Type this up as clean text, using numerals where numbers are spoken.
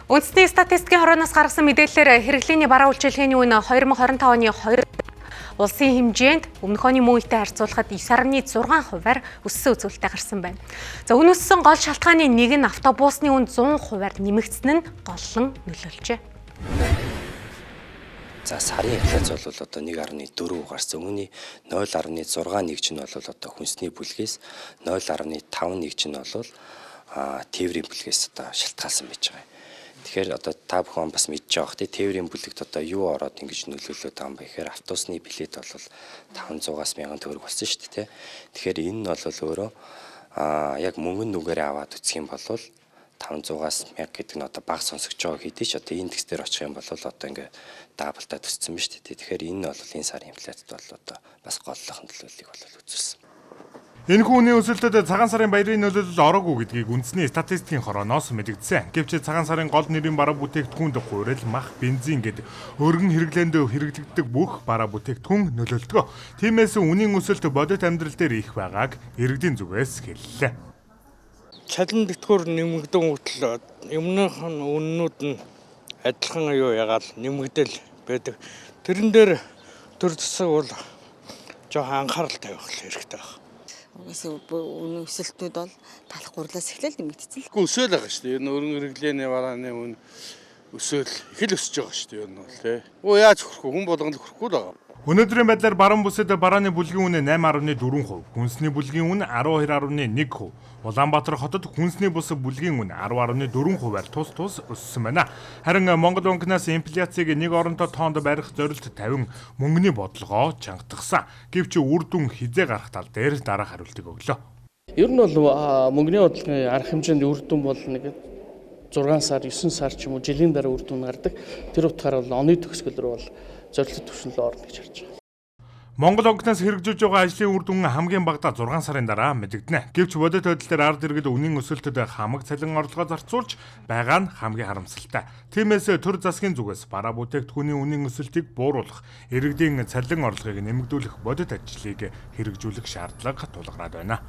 Үндэсний статистикийн хорооноос гаргасан мэдээллээр хэрэглээний бараа үйлчилгээний үн 2025 оны 2 улсын хэмжээнд өмнөх оны мөн үетэй харьцуулахад 9.6 хувиар өссөн үзүүлэлттэй гарсан байна. За үн өссөн гол шалтгааны нэг нь автобусны үн 100 хувиар нэмэгдсэн нь голлон нөлөөлжээ. За сарын инфляц бол одоо 1.4 гарсан. Үүний 0.61 чинь бол одоо хүнсний бүлгээс, 0.51 чинь бол тээврийн бүлгээс одоо шалтгаалсан байж байгаа юм. Тэгэхээр одоо та бүхэн бас мэдж байгаа бох, тээврийн бүлэгт одоо юу ороод ингэж нөлөөлөд байгаа юм бэ гэхээр автобусны билет бол 500-аас 1000 төгрөг болсон шүү дээ. Тэгэхээр энэ нь бол өөрөө яг мөнгөн нүгээрээ аваад үзэх юм бол 500-аас 1000 гэдэг нь одоо бага сонсогч байгаа хэдий ч одоо индекс дээр очих юм бол одоо ингээ даблтаа төссөн ба шүү дээ. Тэгэхээр энэ нь бол энэ сарын инфляцид бол одоо бас голлох нөлөөллийг бол үзүүлсэн. Энэхүү үнийн өсөлтөд цагаан сарын баярын нөлөөлөл ороогүй гэдгийг үндэсний статистикийн хорооноос мэдэгдсэн. Гэвч цагаан сарын гол нэрийн бараа бүтээгдэхүүнд гурил, мах, бензин гэд өргөн хэрэглээнд хэрэглэгддэг бүх бараа бүтээгдэхүүн нөлөөлдөг. Тиймээс үнийн өсөлт бодит амьдрал дээр их байгааг иргэдийн зүгээс хэллээ. Цалин тэтгэвэр нэмэгдэн хүртэл юмных нь үннүүд нь адилхан юу ягаал нэмэгдэл байдаг. Тэрэн дээр төр засаг бол жоохон анхаарал тавих хэрэгтэй байна. Угаасаа үнийн өсөлтүүд бол талах гурлаас эхлээл нэмэгдсэн л. Үгүй өсөөл байгаа шүү дээ. Ер нь өргөн хэрэглээний барааны үн өсөөл их л өсөж байгаа шүү дээ. Ер нь бол тий. Оо яаж хөрөхгүй, хүн болгон л хөрөхгүй л байгаа. Өнөөдрийн байдлаар баруун бүсэд барааны бүлгийн үнэ 8.4%, хүнсний бүлгийн үнэ 12.1%. Улаанбаатар хотод хүнсний бус бүлгийн үнэ 10.4%-аар тус тус өссөн байна. Харин Монгол банкнаас инфляцийг нэг оронтой тоонд барих зорилт тавин мөнгөний бодлогоо чангатгасан. Гэвч үр дүн хизээ гарах тал дээр дараах хариултыг өглөө. Ер нь бол мөнгөний бодлогын арга хэмжээнд үр дүн бол нэг 6 сар, 9 сар ч юм уу жилийн дараа үр дүн гардаг. Тэр утгаараа бол оны төгсгөл рүү бол зорилт түвшин рүү орно гэж харж байгаа. Монгол банкнаас хэрэгжүүлж байгаа ажлын үр дүн хамгийн багадаа 6 сарын дараа мэдэгдэнэ. Гэвч бодит байдал дээр ард иргэд үнийн өсөлтөд хамаг цалин орлогоо зарцуулж байгаа нь хамгийн харамсалтай. Тиймээс төр засгийн зүгээс бараа бүтээгдэхүүний үнийн өсөлтийг бууруулах, иргэдийн цалин орлогыг нэмэгдүүлэх бодит ажлыг хэрэгжүүлэх шаардлага тулгараад байна.